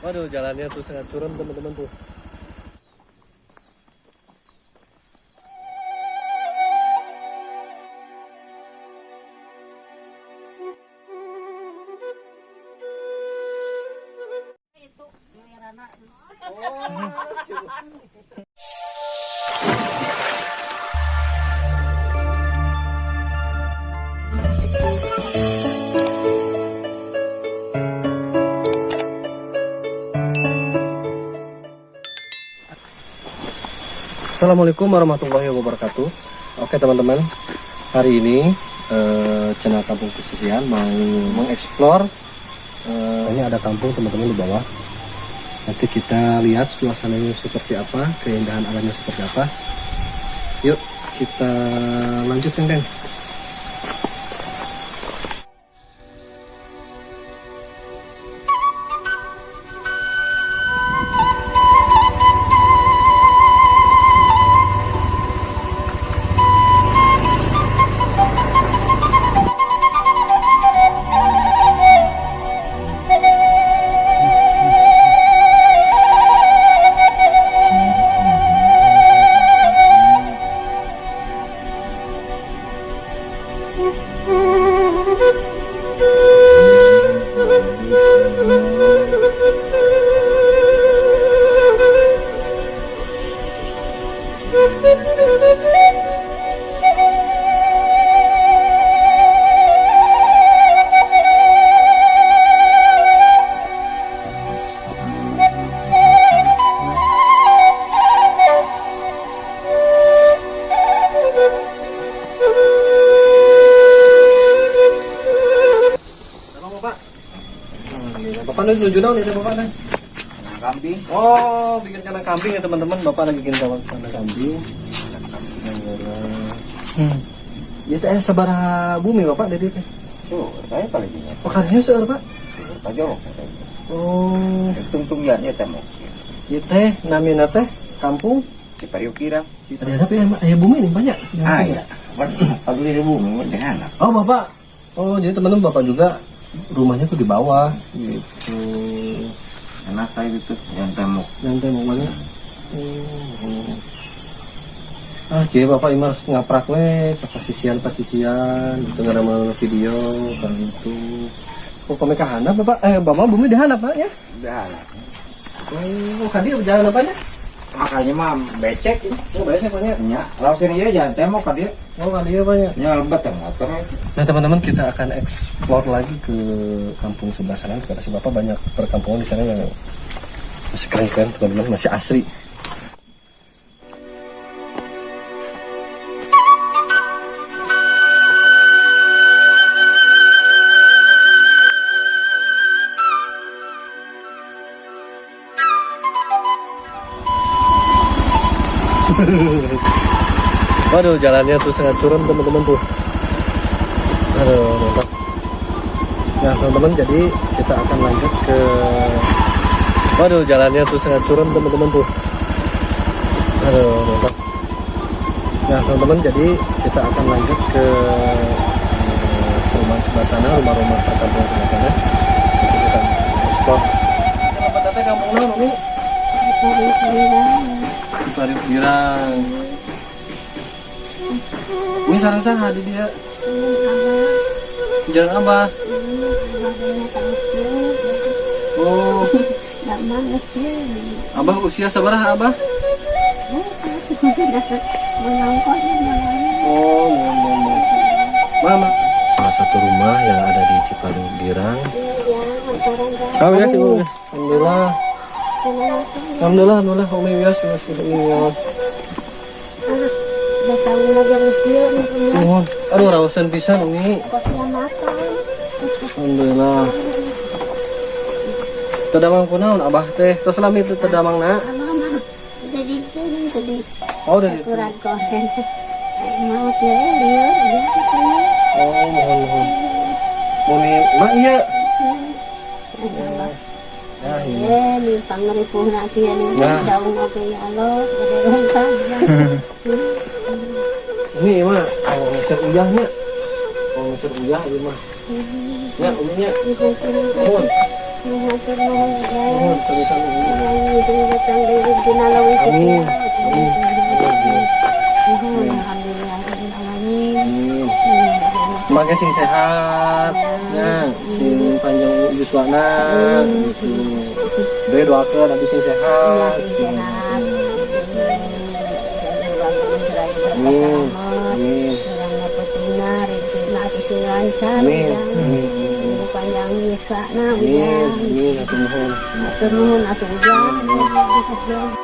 Waduh, jalannya tuh sangat curam teman-teman tuh. Assalamualaikum warahmatullahi wabarakatuh. Oke teman-teman, hari ini channel Kampung Pesisian mau mengeksplor. Ini ada kampung teman-teman di bawah. Nanti kita lihat suasananya seperti apa, keindahan alamnya seperti apa. Yuk kita lanjutkan, Kang. Bapak. Bapak nuju naon ya Bapak nih? Kambing. Oh, bikin kandang kambing ya teman-teman. Bapak lagi bikin kandang kambing. Ya teh sabaraha bumi Bapak dari teh? Tuh, saya paling ingat. Oh, kadinya seueur Pak? Seueur pajolok. Oh, Tungtung ya teh mau. ieu teh namina teh kampung Cipariuk Girang. Ada tapi aya bumi nih banyak. Ah iya. Kalau di bumi mah anak. Oh, Bapak. Oh, jadi teman-teman Bapak juga rumahnya tuh di bawah gitu. Enak kayak gitu, yang tembok. Yang tembok mana? Ah, jadi Bapak Imar ngaprak we ke pasisian-pasisian gitu ngaramal video kan itu. Oh, kami ka handap Bapak? Bapak bumi di handap Pak ya? Udah. Oh, kadi jalan apanya? Makanya mah becek. Oh, becek Pak ya. Nya, lalu sini ya jalan tembok kadi. Oh, kadi ya Pak ya. Nya lebat ya motor. Nah teman-teman, kita akan explore lagi ke kampung sebelah sana. Karena si Bapak banyak perkampungan di sana yang masih keren-keren teman-teman, masih asri. Waduh, jalannya tuh sangat curam teman-teman tuh. Aduh, mantap. Nah teman-teman, jadi kita akan lanjut ke. Waduh, jalannya tuh sangat curam teman-teman tuh. Aduh, mantap. Nah teman-teman, jadi kita akan lanjut ke rumah sebelah sana, rumah-rumah perkampungan sebelah sana. Nanti kita explore. Bapak Tete kampung naon, Umi? Cipariuk Girang. Ini sareng saha di dia? Jangan Abah. Oh. Abah usia sabaraha Abah? Oh, mau. Mama. Salah satu rumah yang ada di Cipariuk Girang. Oh, ya sih, Alhamdulillah. Alhamdulillah, alhamdulillah, Umi wios, wios, wios. Nuhun. Aduh, raoseun pisan Umi. Alhamdulillah. Teu damang kunaon Abah teh? Tos lami teu damangna? Oh, udah gitu. Oh, mohon mohon. Umi, mak iya. Nah, iya. Nah. Ini mah kalau ngusir uyahnya. Kalau ngusir uyah ieu mah. Ya, uminya. Mohon. Hatur nuhun Ujang. Nuhun sami-sami. Ujang deui rezekina leuwih Amin. gede. Amin. Amin. Nuhun, alhamdulillah rabbil alamin. Amin. Semoga sing sehat, ya, sing panjang yuswana, gitu. Doa doakeun abdi sing sehat. Sing sehat. Amin. Amin. Sing lancar. Amin. Ujang. Amin. Panjang yuswana Amin. Ujang. Amin. Hatur nuhun. Hatur nuhun atuh Ujang.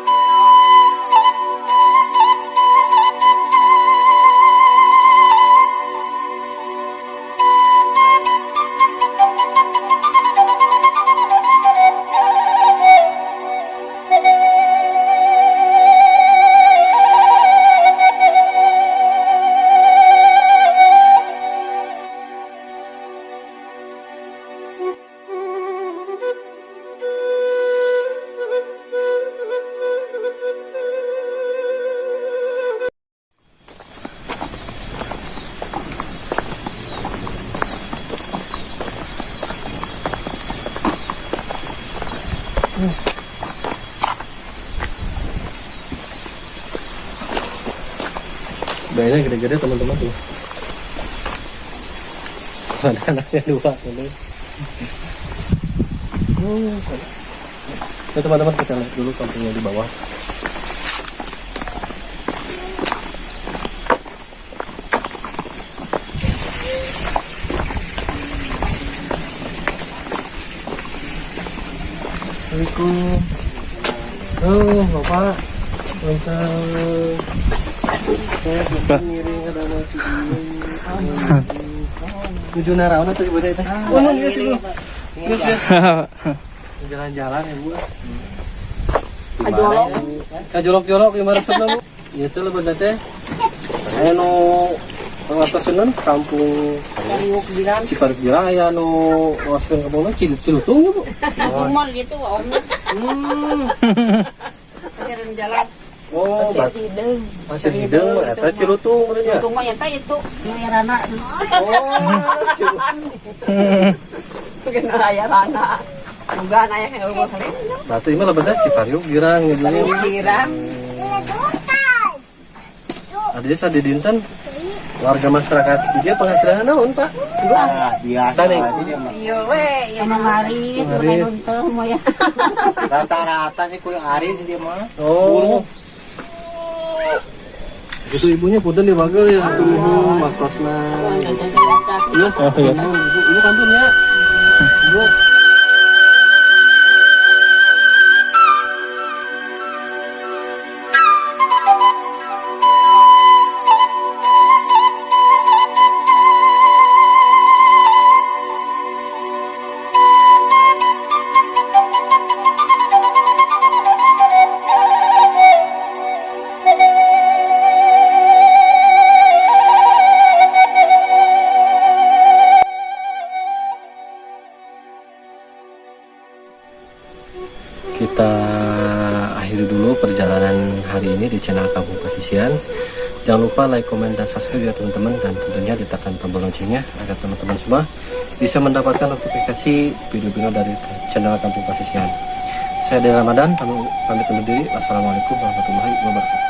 Bayarnya gede-gede teman-teman tuh. Ada anaknya dua ini. Nah, teman-teman kita lihat dulu kampungnya di bawah. Assalamualaikum. Oh, Bapak. Punten. Saya ngiring ada nasi. Tujuh naraon atuh ibu teh. Oh, iya sih. Terus terus. Jalan-jalan ya, Bu. Kajolok. Kajolok-jolok ieu mah resepna, Bu. Ieu teh lebet teh. Aya nu ngatoseun kampung Ciparuk Girang aya nu ngawaskeun kampungna Cilutung ya, Bu. Umur gitu, om. Jalan jalan. Oh, Pasir hidung. Pasir hidung eta Cilutung berarti ya. Tunggu ya teh itu rana. Oh, Cilutung. Kena aya rana. Bukan aya yang eueuh. Berarti ini lebetnya Cipariuk Girang gitu nya. Girang. Ada sa di dinten warga masyarakat dia penghasilannya naon, Pak? Ah, biasa Tani. aja dia mah. Iya we, iya Emang hari Ngarit. mulai nonton ya. Rata-rata sih kulit hari dia mah. Oh. Itu ibunya punten dibagel ya. Tuh, maktosna. Iya, Oh, iya. ibu, ibu kantun ya. Ibu. Kita akhiri dulu perjalanan hari ini di channel Kampung Pasisian. Jangan lupa like, komen, dan subscribe ya teman-teman. Dan tentunya ditekan tombol loncengnya agar teman-teman semua bisa mendapatkan notifikasi video-video dari channel Kampung Pasisian. Saya Dela Ramadan, pamit undur diri. Wassalamualaikum warahmatullahi wabarakatuh.